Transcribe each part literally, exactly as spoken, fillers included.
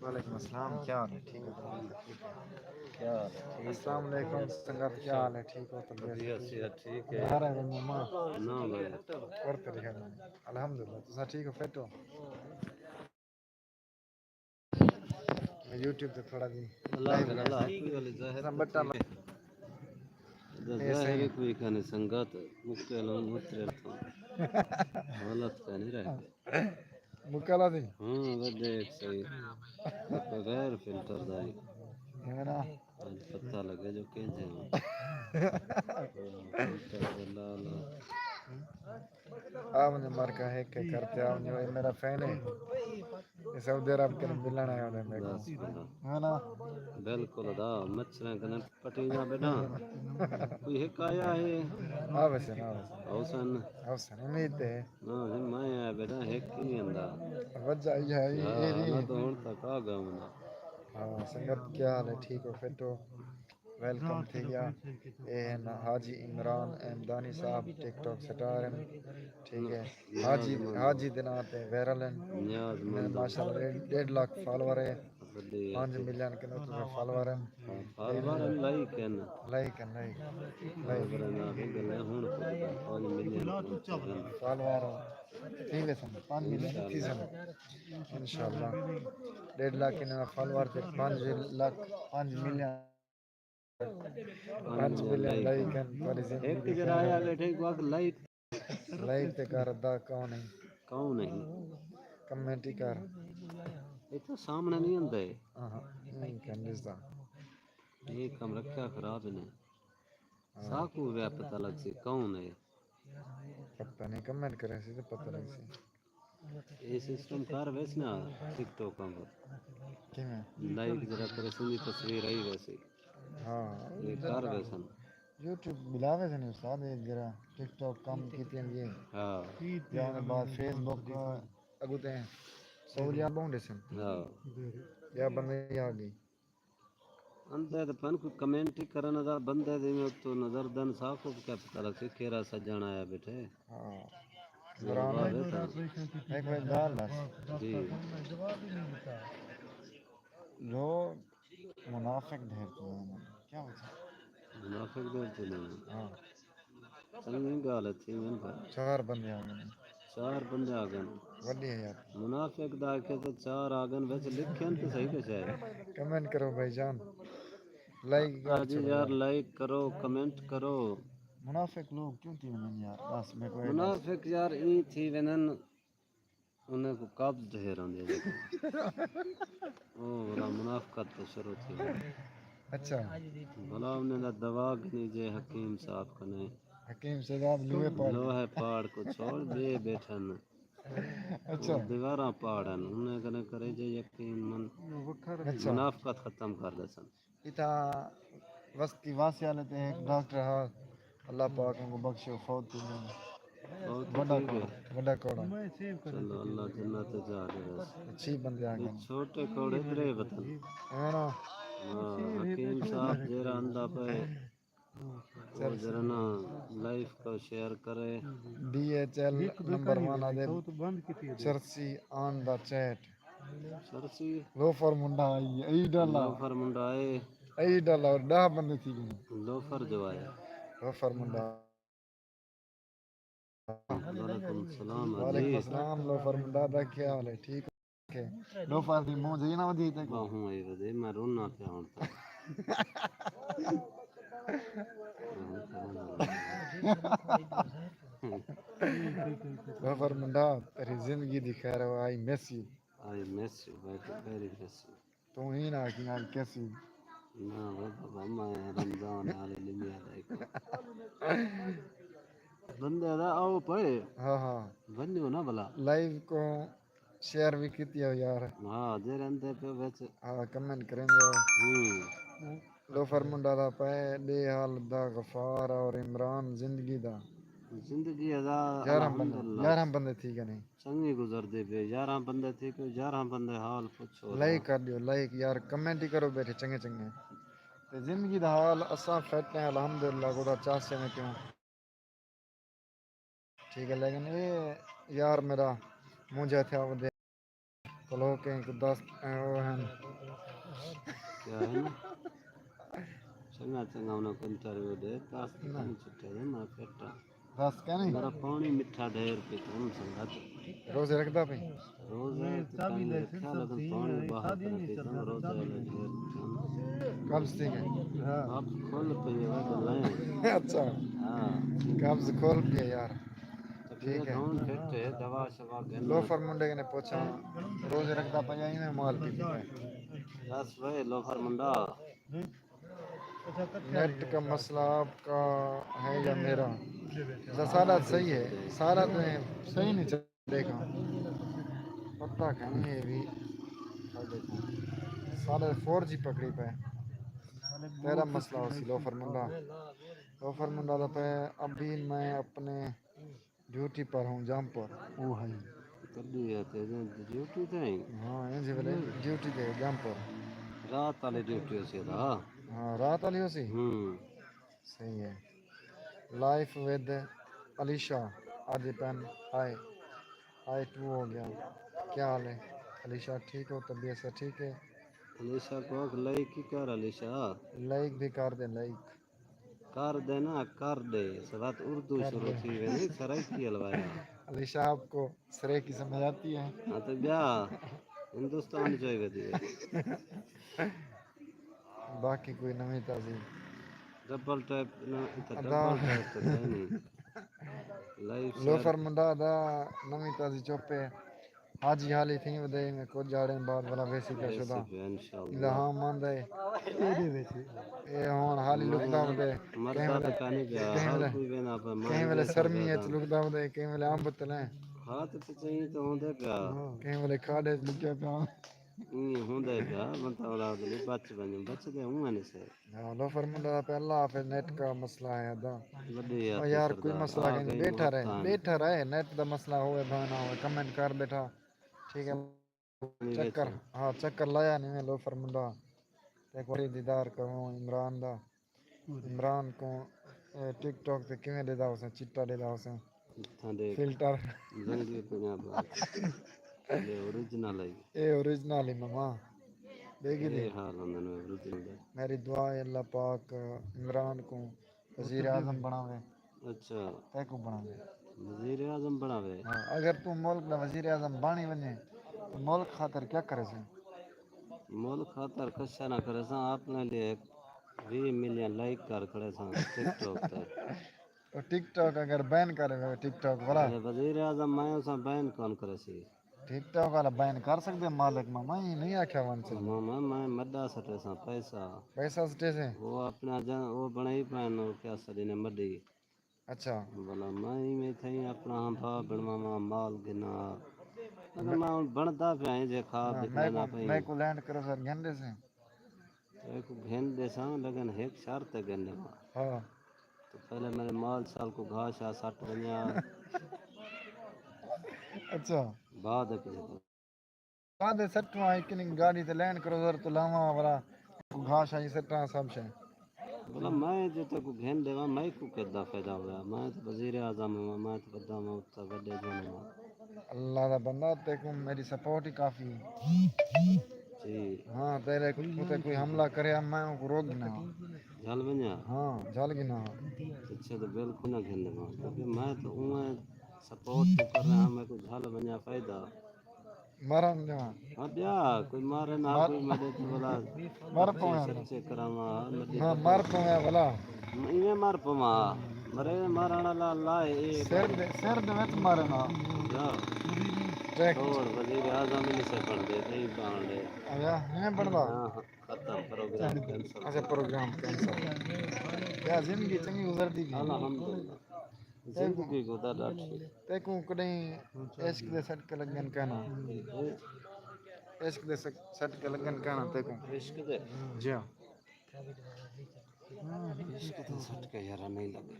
وعلیکم السلام، کیا حال ہے؟ ٹھیک ہو؟ کیا حال ہے؟ ٹھیک ہو؟ السلام علیکم سنگت، کیا حال ہے؟ ٹھیک ہو؟ طبیعت وݙیا، صحت ٹھیک ہے؟ گھر ہے ماما؟ نہ بھائی۔ پر تے لکھا ہے۔ الحمدللہ، تساں ٹھیک ہو؟ فٹ ہو؟ میں یوٹیوب تے تھوڑا جی اللہ لائیو کر، اللہ ہے۔ کوئی والی ظاہر ذرا بٹا ٹھیک ہے۔ ادا اے ظاہر صحیح ہے۔ کوئی کنے سنگت، مکے لوں مترے تھوں۔ حالت کا نہیں رہ گئے۔ مکلا دی؟ ہاں، وہ دیکھ صحیح۔ بغیر فلٹر دا ہی۔ ہے نا؟ اڄ پتہ لڳے جو کینجھے ہوں۔ فلٹر دے لا لا۔ آ ونڄو مارکا ہک ہک کر تے آ ونڄو، اے میرا فین ہے۔ اے سعودی عرب کنے ملݨ آیا ہوندے میکوں۔ بس بھلا۔ ہے نا؟ بالکل ادا، مچھراں کنے پٹینداں ٻیٹھاں۔ کوئی ہک آیا ہے؟ آ ویسے نا، آ ویسے۔ حسن۔ حسن، امید تے ہے۔ نہ، نہ، میں آیا ٻیٹھاں ہک ہی ہندا۔ وجہ ایہا ہے، ہاں، اے نہ نہیں۔ تو ہݨ تک آ ڳیا ہندا۔ ہاں، سنگت کیا حال ہے؟ ٹھیک ہو؟ فٹ ہو؟ ویلکم تھی ڳیا۔ اے ہن حاجی عمران احمدانی صاحب، ٹک ٹاک سٹار ہن۔ ٹھیک ہے۔ نیاز حاجی، مند۔ حاجی دے ناں تے وائرل ہن۔ نیاز مند۔ ماشاءاللہ ݙیڈھ، ݙیڈھ لاکھ فالوور ہے۔ وݙی ہے۔ پنج ملین کنوں تساں فالوور ہن۔ ہاں، فالوور ہن، لائک ہن۔ لائک ہن، لائک۔ لائک۔ فالوور ہن، آ کے گلے ہن پنج ملین فالوور تھی ویسن، پنج ملین تھی سن۔ انشاءاللہ۔ ݙیڈھ لاکھ انہاں فالوور تے پنج لاکھ، پنج ملین۔ پنج ملین لائک ہن، تہاݙی زندگی ہک جیڑھا آیا ٻیٹھے کوں آکھ لائک۔ لائک تے کر ادا، کون ہے؟ کون ہے؟ کمنٹ ہی کر۔ اے تاں سامݨے نہیں آندا ہے۔ ہاں، ہاں، نہیں کر ݙسدا۔ اے کم رکھیا خراب نے۔ ہاں۔ ساکوں وی پتہ لڳسی کون ہے۔ پتہ نہیں، کمنٹ کریسی تے پتہ لڳسی۔ اے سسٹم کر ویس نا ٹک ٹاک آنگر۔ کیویں؟ لائک ذرا کرے سندی تصویر آئی ویسی۔ ہاں۔ اے کر ویسن۔ یوٹیوب بلا ویسن استاد، اے ذرا ٹک ٹاک کم کیتے ہیں یہ۔ ہاں۔ یا انہاں بعد فیس بک اڳوں تے سہولیات ٻہوں ݙیسن۔ ہاں۔ یا بندے آ ڳئی۔ اندے تے پن کوئی کمنٹ ہی کرن، اگر بندے دے میں تو نظر دن ساکوں کیا پتہ لڳسی کیڑھا سڄݨ آیا ٻیٹھے۔ ہاں۔ یا عمران واہ بھائی، ٻیٹھا۔ ہک واری ڳالھ ݙس۔ جی۔ جو منافق ڈھیر تو ہیں، کیا وجہ؟ منافق ڈھیر تو نہیں۔ ہاں۔ چنڳی ڳالھ ہے، تھی ونڄ پر۔ چار بندے آ ڳئے۔ چار بندے آ ڳئے۔ وݙی ہے یار۔ منافق دا آکھے تے چار آ ڳئے، وچ لکھن تے صحیح تے شاید۔ کمنٹ کرو بھائی جان۔ لائک کر ہاں جی چھوڑو یار، یار۔ لائک کرو، کمنٹ کرو۔ منافق لوگ کیوں تھی ونڄن یار؟ بس میں کوئی منافق یار ایں تھی ونڄن۔ انہیں کوں قبض ڈھیر ہوندی ہے۔ او بھلا منافقت تے شروع تھی۔ اچھا۔ بھلا انہیں دا دوا گھنی جے حکیم صاحب کنے۔ حکیم صاحب لوہے پاڑ۔ لوہے پاڑ کوں چھوڑ ٻئے ٻیٹھن۔ اچھا۔ او دیواراں پاڑ ہن۔ انہیں کنے کرے جے یقین من اچھا۔ منافقت ختم کر ݙیسن۔ اتھاں وستی واسے والے تے ہک ڈاکٹر ہا، اللہ پاک اونکوں بخشے، فوت تھی ڳئے۔ فوت وݙا تھی ڳئے۔ کوڑا، وݙا کوڑا۔ چلو، اللہ جنت جا ݙے بس۔ چھی بندے آ ڳئے۔ چھوٹے کوڑے تیرے وطن۔ ہے نا؟ ہاں، حکیم صاحب جیڑھا آندا پئے، او ذرا نا لائیو کوں شیئر کرے۔ بی ایچ ایل نمبر ون آ دے۔ چرسی آن دا چیٹ۔ چرسی۔ لوفر منڈا آئی، ائی ڈالا۔ لوفر منڈا آئے۔ ائی ڈالا اور ݙاہ بندے تھی ڳئے۔ لوفر جو آیا۔ لوفر منڈا۔ وعلیکم السلام، وعلیکم السلام، لوفر منڈا دا کیا حال ہے؟ ٹھیک ہے؟ لوفر دی منہ جئی نہ ودی تے کو۔ ٻاہوں آئی ودے، میں رونا پیا ہݨ تک۔ لوفر منڈا، تیری زندگی دی خیر ہو، I miss you۔ I miss you, very, very miss you. توں ہی نہ آکھیں آج کیسی۔ نہ بھائی بابا، میں رمضان والے نہیں آ رہے۔ بندے دا آؤ پئے۔ ہاں، ہاں۔ ونڄو نا بھلا۔ لائیو کوں شیئر وی کیتی ہو یار۔ ہاں، جے رہندے پئے وچ۔ ہاں، کمنٹ کریندے ہو۔ ہوں۔ لوفر منڈا دا پئے ݙے حال دا غفار اور عمران زندگی دا۔ زندگی دا یارہاں بندے، الحمدللہ۔ یارہاں بندے تھی ڳئے نہیں۔ چنڳی گزردی پئی، یارہاں بندے تھی ڳئے، یارہاں بندے حال پچھو نا۔ لائک کر ݙیو، لائک یار، کمنٹ ہی کرو ٻیٹھے چنڳے چنڳے۔ تے زندگی دا حال اساں فٹ ہیں الحمدللہ، گوݙا چاس میں کیوں۔ ٹھیک ہے، لیکن اے یار میرا مونجھا تھیا ودے۔ چلو کہیں کو دس، اے، او ہن۔ کیا ہے نا؟ چنگا چنگا انہاں کو انٹرویو دے، دس تے نہ۔ کہیں چھٹے دے، میں فٹ ہاں۔ دس کیا نہیں؟ میرا پانی مٹھا ڈھیر پیتا ہوں سنگت۔ روزے رکھدا پئی؟ روزے تے پانی رکھیا، لیکن پانی باہر کر پیتا ہوں، روزے والے ڈھیر پیتا ہوں۔ قبض تھی گئی؟ ہاں۔ قبض کھل پئی ہے، وہ تو لائیں۔ اچھا۔ ہاں۔ قبض کھل پئی ہے یار۔ ٹھیک ہے۔ ہݨ فٹ ہے، دوا شوا گھن۔ لوفر منڈے کنے پوچھاں، روزے رکھدا پیا، ایویں مال پیندے پئے۔ دس وے لوفر منڈا۔ نیٹ کا مسئلہ آپ کا ہے یا میرا؟ سارا صحیح ہے، سارا تو صحیح نہیں چل رہا۔ پتہ کہیں یہ بھی سارے فور جی پکڑی پئے۔ تیرا مسئلہ ہو سی لوفر منڈا۔ لوفر منڈا دا پہ ابھی میں اپنے ڈیوٹی پر ہوں، جام پر۔ او ہائی۔ کݙی ہے تے ڈیوٹی تے ہیں؟ ہاں، ایں جی ویلے ڈیوٹی تے جام پر۔ رات والی ڈیوٹی ہوسی دا۔ ہاں، رات والی ہوسی؟ ہوں۔ صحیح ہے۔ لائف ود علیشا، آدھے پین آئے، آئے ٹو ہو گیا۔ کیا حال ہے؟ علیشا ٹھیک ہو؟ طبیعت سے ٹھیک ہے؟ علیشا کو آکھ لائک ہی کر علیشا۔ لائک بھی کر دے، لائک۔ کر دے نا، کر دے۔ سوات اردو کر شروع دے۔ تھی ویندی، سرائیکی الوایا۔ علی شاہ آپ کو سرائیکی سمجھ آتی ہے؟ ہاں تو بیا، ہندوستان چاہی ودی ہے۔ باقی کوئی نویں تازی؟ ڈبل ٹیپ، نہ، اتھا ادا۔ ڈبل ٹیپ تو ہے نہیں۔ لائف لوفر سر۔ منڈا دا نویں تازی چپ ہے۔ حاجی حالی تھیں ودے میں کجھ جاڑیں بعد والا ویسی کا ویسی شدہ۔ پیا انشاءاللہ۔ الہام مند ہے۔ اے ہون حالی لکدا ودے۔ مردا کہیں ویلے، پتہ نہیں پیا، کہیں ہر ویلے، کوئی وینا پیا، کہیں ویلے سرمی اچ لکدا ودے، کہیں ویلے امب تلے۔ ہاں تے چاہیے تو ہوندے پیا۔ کہیں ویلے کھاڑے اچ لکیا پیا۔ ایں ہوندے پیا، بندہ اولاد نہیں بچ ونڄ، بچ دے ہوں نہیں سے۔ ہاں، لوفر منڈا دا پہ اللہ حافظ، نیٹ کا مسئلہ ہے ادا۔ وݙی او یار، کوئی مسئلہ کہیں نہیں، بیٹھا رہے، بیٹھا رہے، نیٹ دا مسئلہ ہوئے بھانا ہوئے، کمنٹ کر بیٹھا۔ ٹھیک ہے۔ چکر، ہاں، چکر لایا نہیں میں لوفر منڈا۔ تے ایک واری دیدار کروں عمران دا۔ عمران کو، اے، ٹک ٹاک تے کیویں ݙیدا ہوسیں، چٹا ݙیدا ہوسیں۔ اتھاں دے فلٹر۔ زنگی پنجاب۔ اے اوریجنل ہے۔ اے اوریجنل ہے ماما۔ ݙیکھی اے دی۔ حال ہوندے نے اوریجنل دے۔ میری دعا ہے اللہ پاک عمران کو وزیر اعظم بݨاوے۔ اچھا۔ تیکوں بݨاوے۔ وزیر اعظم بݨاوے۔ ہاں، اگر توں ملک دا وزیر اعظم بݨ ہی ونڄے، تو ملک خاطر کیا کریسیں؟ ملک خاطر کجھ نہ کریساں، اپݨے لیے ہک ویہہ ملین لائک کر کھڑیساں ٹک ٹاک تے۔ او ٹک ٹاک اگر بین کرے، ٹک ٹاک والا۔ اے وزیر اعظم میں اساں بین کون کریسی؟ ٹک ٹاک والا بین کر سڳدے مالک، ماما، ایں نہیں آکھیا ونڄ سڳدا۔ ماما، میں مݙا سٹیساں پیسہ۔ پیسہ سٹیسیں؟ او اپݨا جن، او بݨائی پئن، او کیا سݙیندے مݙی۔ اچھا۔ بھلا میں ایویں تھئی اپݨا ہاں بھا بݨواواں، مال گھناں۔ اگر میں ہݨ بݨدا پیا ہیں جے کھا ہاں، بکھنا میں نہ کو، پئی۔ میں کو لینڈ کروزر گھن ݙیسیں؟ تیکوں گھن ݙیساں، لیکن ہک شرط تے گھن ݙیواں۔ ہاں۔ تو پہلے میرے مال شال کو گھا شا سٹ ونڄا۔ اچھا۔ بعد وچ۔ بعد وچ سٹواں، ہک نی گاڑی تے لینڈ کروزر تو لاواں والا، کو گھا شا ہی سٹاں سب شے۔ بھلا میں جو تیکوں گھن ݙیواں، میں کو کدا فائدہ ہویا؟ میں تو وزیر اعظم ہاں، میں تو وݙا ہاں، اتھاں وݙے جن ہاں۔ اللہ دا بندہ، تیکوں میری سپورٹ ہی کافی ہے۔ جی۔ ہاں، تیرے اتے کوئی حملہ کریا، میں اونکوں روک گھناں۔ جھل ونڄاں؟ ہاں، جھل گھناں۔ اچھا، تو بالکل نہ گھن ݙیواں، کیونکہ میں تو اونویں سپورٹ تو کر رہا ہاں، میکوں جھل ونڄاں فائدہ۔ مارن ݙیواں۔ ہاں، ٻیا کوئی مارے نہ، مار، کوئی مدد والا۔ مر پویں۔ سچے کراواں، مدد ہاں، مر پویں بھلا۔ ایویں مر پواں۔ مرے مارݨ والا اللہ ہے، اے سر دے، سر دے وچ مارے نا۔ جا۔ ٹریک۔ چھوڑ، وزیر اعظم ہی نہیں سے بݨدے، نہیں بݨدے۔ اچھا، نہیں بݨدا؟ ہاں، ہاں، ختم، پروگرام کینسل۔ اچھا، پروگرام کینسل۔ یا زندگی چنڳی گزردی پئی؟ الحمدللہ۔ زندگی گزر ݙاڈھی۔ تیکوں کݙہیں عشق دے سٹکے لڳن کائنا؟ عشق دے سٹ-، سٹکے لڳن کائنا تیکوں؟ عشق دے؟ جی ہاں۔ عشق دے سٹکے یارا نہیں لڳے۔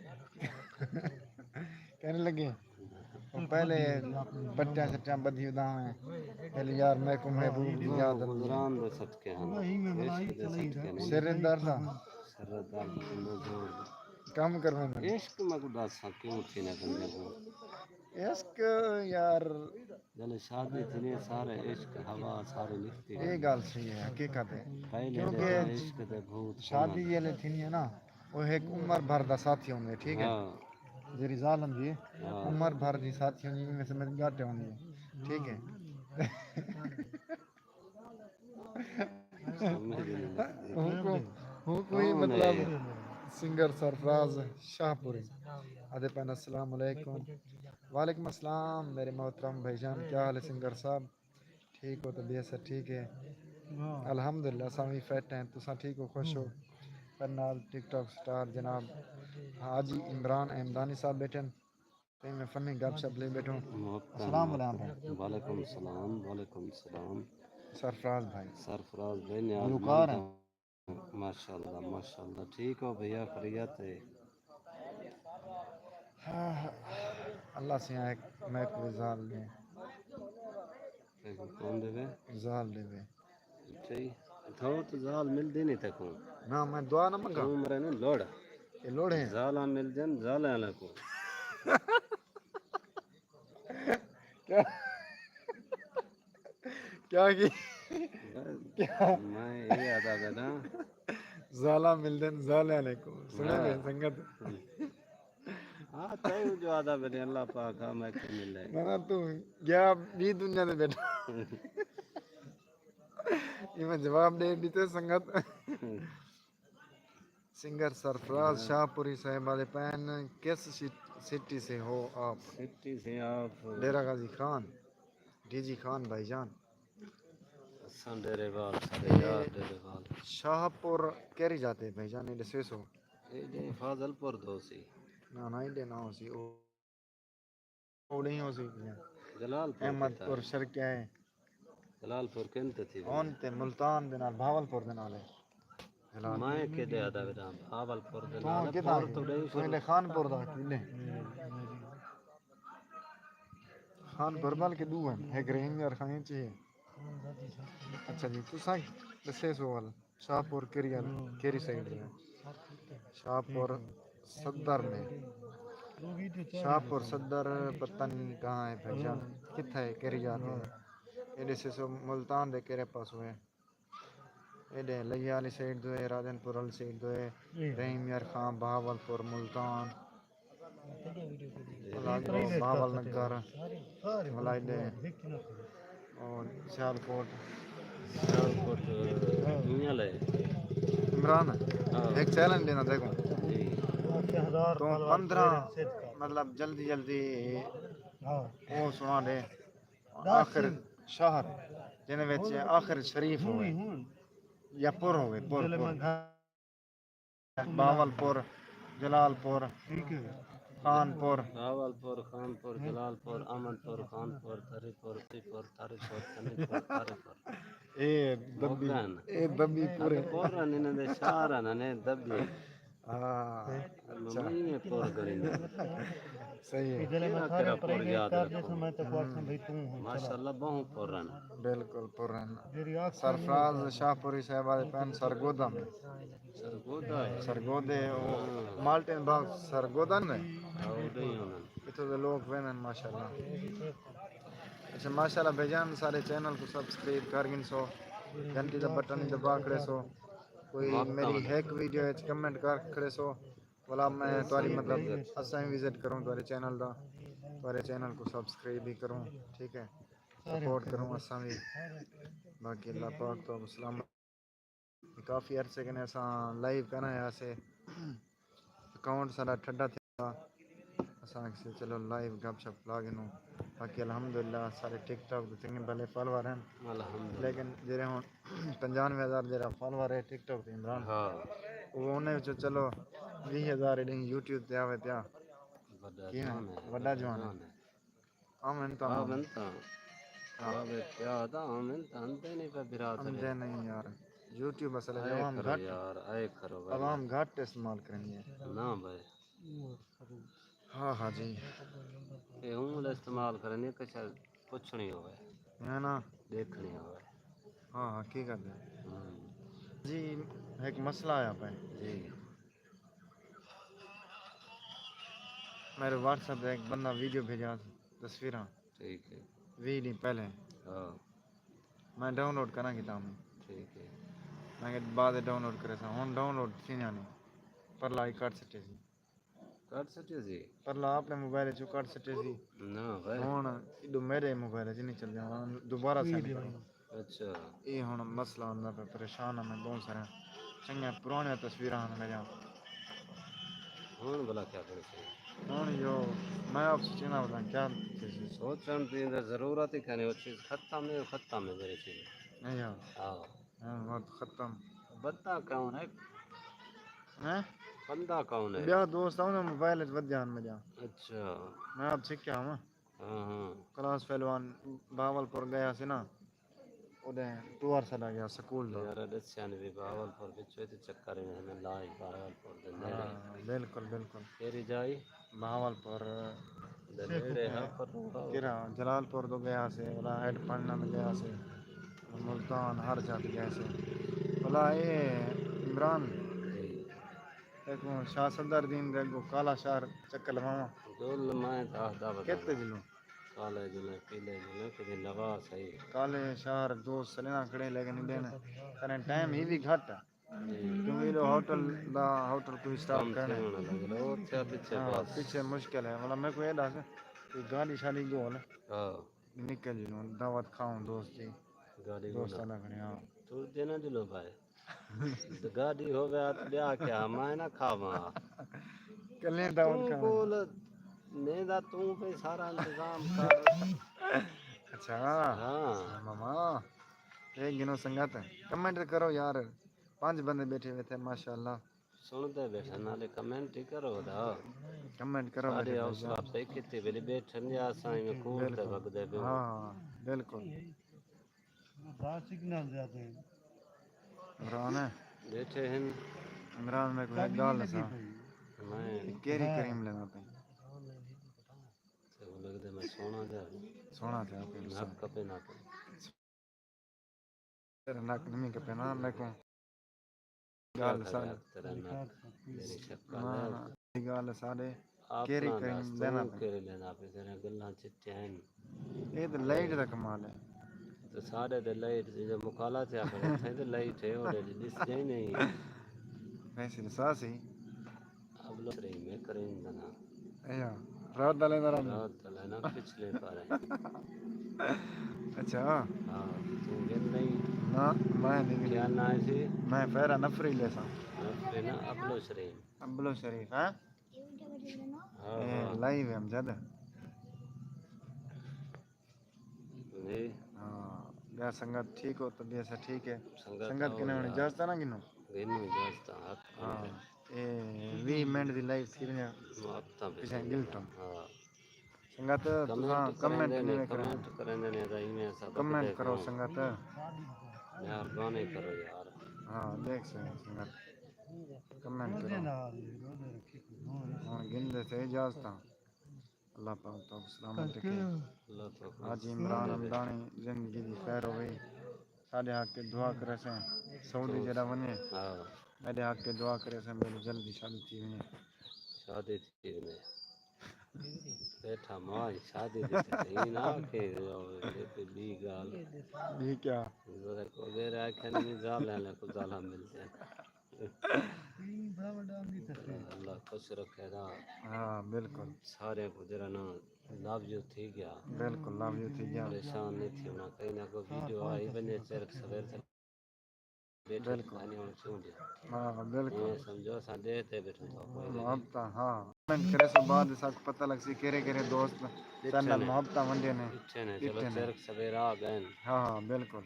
کائنی لڳے؟ او پہلے پٹیاں شٹیاں ٻدھی ادا ہوئیں۔ پہلے یار میکوں محبوب دی یاد آندی۔ گزران دے سٹکے ہن۔ عشق دے سٹکے نہیں۔ سر درد آ؟ سر درد، کم کرویں۔ عشق میکوں ݙس ہاں کیوں تھی نہ کریندے ہو؟ عشق یار، جلے شادی تھیندی ہے، سارے عشق ہوا سارے نکتی اے۔ گال صحیح ہے، حقیقت ہے۔ پہلے دے عشق دے بھوت شادی جلے تھیندی ہے نا، او ایک عمر بھر دا ساتھی ہوندے، ٹھیک ہے؟ ہاں۔ جیڑھی ظالم جی، ہاں۔ عمر بھر دی ساتھی ہوندی، ایویں سمجھ گاٹے ہوندی ہے، ٹھیک ہے؟ ہوں کو، ہوں کوئی مطلب سنگر سرفراز شاہ پوری آدھے پہن السلام علیکم۔ وعلیکم السلام میرے محترم بھائی جان، کیا حال ہے سنگر صاحب؟ ٹھیک ہو؟ طبیعت سے ٹھیک ہے؟ الحمدللہ، اساں وی فٹ ہیں۔ تساں ٹھیک ہو، خوش ہو؟ پر نال ٹک ٹاک سٹار جناب حاجی عمران احمدانی صاحب بیٹھے ہیں۔ تے میں فنی گپ شپ لے بیٹھوں۔ السلام علیکم۔ وعلیکم السلام، وعلیکم السلام۔ سرفراز بھائی۔ سرفراز بھائی، نیاز گلوکار مند ہیں۔ ہوں۔ ماشاءاللہ، ماشاءاللہ۔ ٹھیک ہو بھیا، خیریت ہے؟ ہاں، اللہ سے ایک میں کوئی زال دے۔ کون دے؟ زال دے۔ اچھا جی۔ تھو تو زال ملدی نہیں تکوں۔ نہ، میں دعا نہ منگا۔ توں مرے نو لوڑ۔ یہ لوڑ ہے۔ زالاں مل جن، زالے والا کو۔ کیا؟ کیا کی؟ بس، کیا؟ میں یہ آتا بیٹا۔ زالاں مل جن، زالے والا کو۔ سنے ہاں۔ بے سنگت۔ ہاں، تیو جو آتا بیٹے، اللہ پاک ہاں میں کے مل لے۔ میں تو گیا بھی دنیا دے بیٹا۔ ایویں جواب ݙے ݙتے سنگت۔ سنگر سرفراز شاہ پوری صاحب آدھے پئن، کس سٹ-، سٹی سے ہو آپ؟ سٹی سے آپ؟ ڈیرہ غازی خان، ڈی جی خان بھائی جان۔ اساں ڈیرے وال، سارے اے یار ڈیرے وال۔ شاہ پور کیری جاتے بھائی جان، ایݙے سویسو؟ ایݙے فاضل پور دو سی۔ نہ، نہ، ایݙے نہ ہو سی۔ او او نہیں ہو سکدی۔ جلال پور احمد کتھا پور ہے؟ شرقیہ ہے۔ جلال پور کن تے تھی ہن تے ملتان دے نال، بہاول پور دے نال ہے۔ جلال میں کے دے آدا ویڈا، بہاول پور دے تو نال ہے، کتھا پور ہے؟ تو ڈے تو سر۔ ایندے خان پور دا کیلے۔ خان پور بلکہ دو ہیں، ایک رحیم یار خان چ ہے۔ اچھا جی، تساں دسے سوال۔ شاہ پور کیری، کیری سائیڈ ہے؟ شاہ پور صدر میں۔ شاہ پور صدر پتہ نہیں کہاں ہے بھائی جان، کتھا ہے، کیری جاتے ہیں؟ ایڈے سے سو ملتان دے کیرے پاس ہوئے۔ ایڈے لیا والی سائیڈ دو ہے، راجن پور والی سائیڈ دو ہے، رحیم یار خان، بہاول پور، ملتان۔ بھاول نگر، بھائی ݙے، اور سیالکوٹ۔ سیالکوٹ دنیا لے۔ عمران، ہاں۔ ایک چیلنج ݙینا تیکوں۔ جی۔ تو پندرہ، مطلب، جلدی جلدی ہاں۔ او سݨا ݙے۔ آخر شہر، جن وچ آخر شریف ہوئے۔ یا پور ہوئے، پور، پور۔ بہاول پور، جلال پور، ٹھیک ہے۔ خان پور۔ بہاول پور، خان پور، جلال پور، احمد پور، خان پور، تھری پور، سی پور، تھری پور، سنی پور، تھری پور۔ اے دبی، موقع ہے نا۔ اے دبی پورے۔ اے پور ہن، انہاں دے شہر ہن، نے دبی۔ ہاں، اچھا۔ ممی نے پور گھنی نے۔ صحیح ہے۔ ادھر میں کیڑا سارے کیڑا پور پرے یاد کر رکھوں۔ دے سو میں تو پور سن بھئی توں ہن، چلا۔ ماشاءاللہ، بہوں پور ہن۔ بالکل پور ہن۔ جیڑھی آکھ سرفراز شاہ پوری صاحب آدھے پئن سرگودھا میں۔ سرگودھا ہے۔ سرگودھے، او ہاں۔ مالٹن باغ سرگودھا میں۔ ہاں، او ݙے ہی ہوندن۔ اتھوں دے لوگ ویندن ماشاءاللہ۔ اچھا، ماشاءاللہ بھائی جان، سارے چینل کو سبسکرائب کر گھن سو، گھنٹی دا بٹن دبا کھڑے سو، کوئی میری ہیک ویڈیو وچ کمنٹ کر کھڑے سو، ولا میں تہاݙی مطلب اساں وزٹ کروں تہاݙے چینل دا، تہاݙے چینل کو سبسکرائب بھی کروں، ٹھیک ہے، سپورٹ کروں اساں بھی۔ باقی اللہ پاک تو سلامت۔ کافی عرصے کنے اساں لائیو کرݨ آئے ہاسے، اکاؤنٹ ساݙا ٹھڈا تھیا، اساں آکھیے چلو لائیو گپ شپ لا گھنوں۔ باقی الحمدللہ سارے ٹک ٹاک تے چنڳے بھلے فالوور ہن، الحمدللہ۔ لیکن جیڑھے ہن پنجانوے ہزار جیڑھا فالوور ہے ٹک ٹاک تے عمران، ہاں۔ او انہیں وچوں چلو ویہہ ہزار ایݙے یوٹیوب تے آوے پیا۔ وݙا کیویں؟ جوان ہے، وݙا وݙا جوان ہے۔ جوان ہے۔ آمن تاں آمن۔ آمن تاں۔ ہاں۔ آوے پیا تاں آمن تاں آندے نہیں پئے بھرا تھلے۔ آندے نہیں یار۔ یوٹیوب اصل ہے، اے عوام کرو گھٹ، یار، اے کرو بھائی۔ عوام گھٹ استعمال کرنی ہے۔ نہ بھائی۔ ہاں، ہاں جی۔ اے ہوں استعمال کرنی ہے، کچھ پچھݨی ہوئے۔ ہے نا؟ ݙیکھݨی ہوئے۔ ہاں، حقیقت ہے۔ ہوں۔ جی، ایک مسئلہ آیا پئے۔ جی۔ میرے واٹس ایپ تے ایک بندہ ویڈیو بھیجا۔ تصویراں۔ ٹھیک ہے۔ ویہہ ݙینھ پہلے۔ ہاں۔ میں ڈاؤن لوڈ کراں کیتا میں۔ ٹھیک ہے۔ میں کہ بعد ڈاؤن لوڈ کرے سا، ہن ڈاؤن لوڈ تھیندیاں نہیں۔ پرلا ہی کٹ سٹے سی۔ کٹ سٹے سی؟ پرلا اپنے موبائل چوں کٹ سٹے سی۔ نہ بھائی۔ ہن ایڈو میرے موبائل چ نہیں چلدے، ہن دوبارہ سینڈ کرو۔ اچھا۔ اے ہن مسئلہ ہوندا پیا، پریشان ہاں میں، بہت سارے چنگیاں پرانیاں تصویراں ہن میریاں۔ ہن بھلا کیا کرے سی؟ ہن جو میں آپ سوچنا بتا کیا تھی سی؟ سوچݨ دی اندر ضرورت ہی کائنی، او چیز ختم ہے، ختم ہے میری چیز۔ نہیں یار۔ ہاں۔ ہاں، وقت ختم۔ بندہ کون ہے؟ ہیں؟ بندہ کون ہے؟ ٻیا دوست آ، انہاں موبائل وچ ودھیا ہن میݙا۔ اچھا۔ میں آپ سکھیا ہاں۔ ہاں، ہاں۔ کلاس فیلو ہن، بہاول پور ڳیا سی نا، اوݙے ٹور سݙا ڳیا سکول دا۔ یار، ݙسیا نہیں وی بہاول پور وچ وی تے چکر ہے، ہمیں لا ہی بہاول پور دے نیڑے۔ ہاں، بالکل، بالکل۔ کیڑھی جائی؟ بہاول پور دے نیڑے ہے، پر کیڑھا؟ جلال پور تو ڳیا سی، ولا ہیڈ پڑھنا میں ڳیا سی، ملتان ہر جا تے ڳیا سی۔ ولا اے عمران، جی۔ ݙیکھو، شاہ صدر دین دے اڳوں کالا شہر چکر لواواں۔ جو لمائیں تاں آہدا ودا۔ کتے جلوں؟ کالے جلیں، پیلے جلیں، کدی لوا صحیح۔ کالے شہر دوست سلینا کھڑے، لیکن ݙینہ کریں ٹائم ہی وی گھٹ ہے۔ جی۔ کیونکہ ایݙو ہوٹل دا، ہوٹل کوئی سٹاپ کم کرݨے۔ تھیوݨ لڳا، او تھیا پچھے ہاں، بس۔ پچھے مشکل ہے۔ مطلب، میکوں اے ݙس، کوئی گاݙی شاݙی ڳول؟ ہاں۔ نکل جلوں، دعوت کھاؤں دوست دی۔ گاݙی ڳول۔ دوستاں دا کھڑے، ہاں۔ ٹردے نہ جلوں بھائی۔ گاݙی ہووے ہتھ ٻیا کیا، میں نہ کھاواں۔ کلیں دعوت توں کھاواں۔ کول نیندا توں پئی سارا انتظام کر۔ اچھا۔ ہاں۔ ماما، اے گھنو سنگت، کمنٹ تے کرو یار۔ پنج بندے ٻیٹھے ہوئے تھے، ماشاءاللہ۔ سݨدے ٻیٹھن، نالے کمنٹ ہی کرو دا۔ کمنٹ کرو سارے ٻیٹھے حوصلہ بھائی۔ افزائی کیتی ویلے ٻیٹھن یا اساں ایویں کوڑ تے بالکل۔ وڳدے پئے ہوں۔ ہاں، بالکل۔ دا سگنل زیادہ ہے۔ عمران ہے۔ ٻیٹھے ہن۔ عمران، میکوں ہک ڳالھ ݙسا۔ میں کیڑھی کریم لینا پئے؟ تے او لڳدے میں سوہݨا جا۔ سوہݨا جا پئے۔ نک کپے نہ پئے۔ تیرا نک نہیں کپے نا، میکوں۔ کیا ڳالھ کرے ساݙے۔ تیرا نک؟ میری شکل نہ، ہے۔ نہ، اے ڳالھ ساݙے۔ اپݨا کیڑھی کریم دس، لینا توں پئے؟ کیڑھی لینا پئے؟ تیرے ڳلاں چٹیاں ہن۔ اے تے لائٹ دا کمال ہے۔ تے ساݙے تے لائٹ، جے مکالا تھیا کھڑے، اتھاں تے لائٹ ہے، اوݙے ݙسدے ہی نہیں۔ ویسے ݙسا سی۔ ابلو سریم ہے، کریم دا ناں۔ اے ہاں، رات دا لینا رہنا۔ رات دا لینا، پچھلے پارے۔ اچھا۔ ہاں، توں گھن نہیں؟ نہ، میں نہیں گھن۔ کیا ناں ہے سی؟ میں فیرا نفری لیساں۔ نفری نا، ابلو شریف۔ ابلو شریف، ہاں؟ ہاں، اے، ہاں۔ لائیو ہے امجد۔ جی۔ ہاں، ٻیا سنگت ٹھیک ہو؟ طبیعت سا ٹھیک ہے؟ سنگت سنگت ہو کنے ہݨ یار۔ اجازت نہ گھنو؟ گھنو اجازت، حق ہاں۔ بندا۔ اے ویہہ منٹ دی لائیو تھی ونڄے۔ وقت تاں پچھے پچھے گلٹم۔ ہاں۔ سنگت، تساں کمنٹ کمنٹ کریندے نہیں نے، کرو۔ کمنٹ کریندے نے، تاں ایویں اساں کمنٹ بکدے کرو کوں۔ سنگت۔ مہربانی کرو یار۔ ہاں، ݙیکھ سڳے سنگت۔ کمنٹ کرو۔ ہاں، گھندے سے اجازتاں۔ اللہ پاک توک سلامت رکھے۔ اللہ توک حاجی عمران حمدانی زندگی دی خیر ہووے۔ ساݙے حق تے دعا کریسیں۔ سعودی جیڑھا ونڄے، ہاں۔ میݙے حق تے دعا کریسیں، میݙی جلدی شادی تھی ونڄے۔ شادی تھی ونڄے۔ ٻیٹھا ماں، شادی دی تے صحیح نہ آکھے، اے تے ٻی ڳالھ۔ ٻی کیا؟ ذرا کو غیر آکھے نہیں، ذال ہے، کو ذالا ملدے۔ اللہ خوش رکھے دا۔ ہاں، بالکل۔ سارے کوں جیڑھا نا لو یو تھی ڳیا۔ بالکل، لو یو تھی ڳیا۔ پریشان نہیں تھیوݨا، کہیں نہ کوئی ویڈیو آئی ونڄے، چرک سویر تے ٻیٹھے بالکل۔ کھانی ہݨ کیوں ݙے۔ ہاں، بالکل۔ اے سمجھو اساں ݙے تے ٻیٹھوں تاں کوئی ݙے۔ محبتاں، ہاں۔ کمنٹ کریسو، بعد ساکوں پتہ لڳسی کیڑھے کیڑھے دوست ݙٹھے چینل نے۔ محبتاں ونڈے نے۔ ݙٹھے نے، چلو ݙٹھے نے۔ چرک سویر آ ڳئے۔ ہاں، ہاں، بالکل۔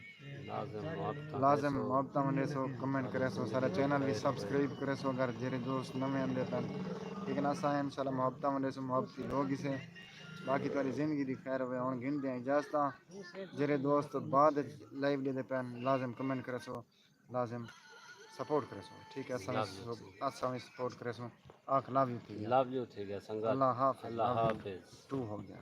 لازم محبتاں لازم ونڈیسو۔ محبتاں ونڈیسو، کمنٹ کریسو، سارا چینل وی سبسکرائب کریسو اگر جیڑھے دوست نویں آندے پن۔ ٹھیک ہے نا، اساں انشاءاللہ محبتاں ونڈیسوں، محبتی لوگ ہی سے۔ باقی تہاݙی زندگی دی خیر ہووے۔ ہݨ گھندے ہیں اجازتاں۔ جیڑھے دوست بعد وچ لائیو ݙیہدے پن، لازم کمنٹ کریسو، لازم سپورٹ کریسو۔ ٹھیک ہے، اساں وی لو یو سپ-، ٹو۔ اساں وی سپورٹ کریسوں۔ آکھ لو یو تھی ڳیا۔ لو یو تھی ڳیا سنگت۔ اللہ حافظ، اللہ لو یو حافظ۔ ٹو ہو ڳیا۔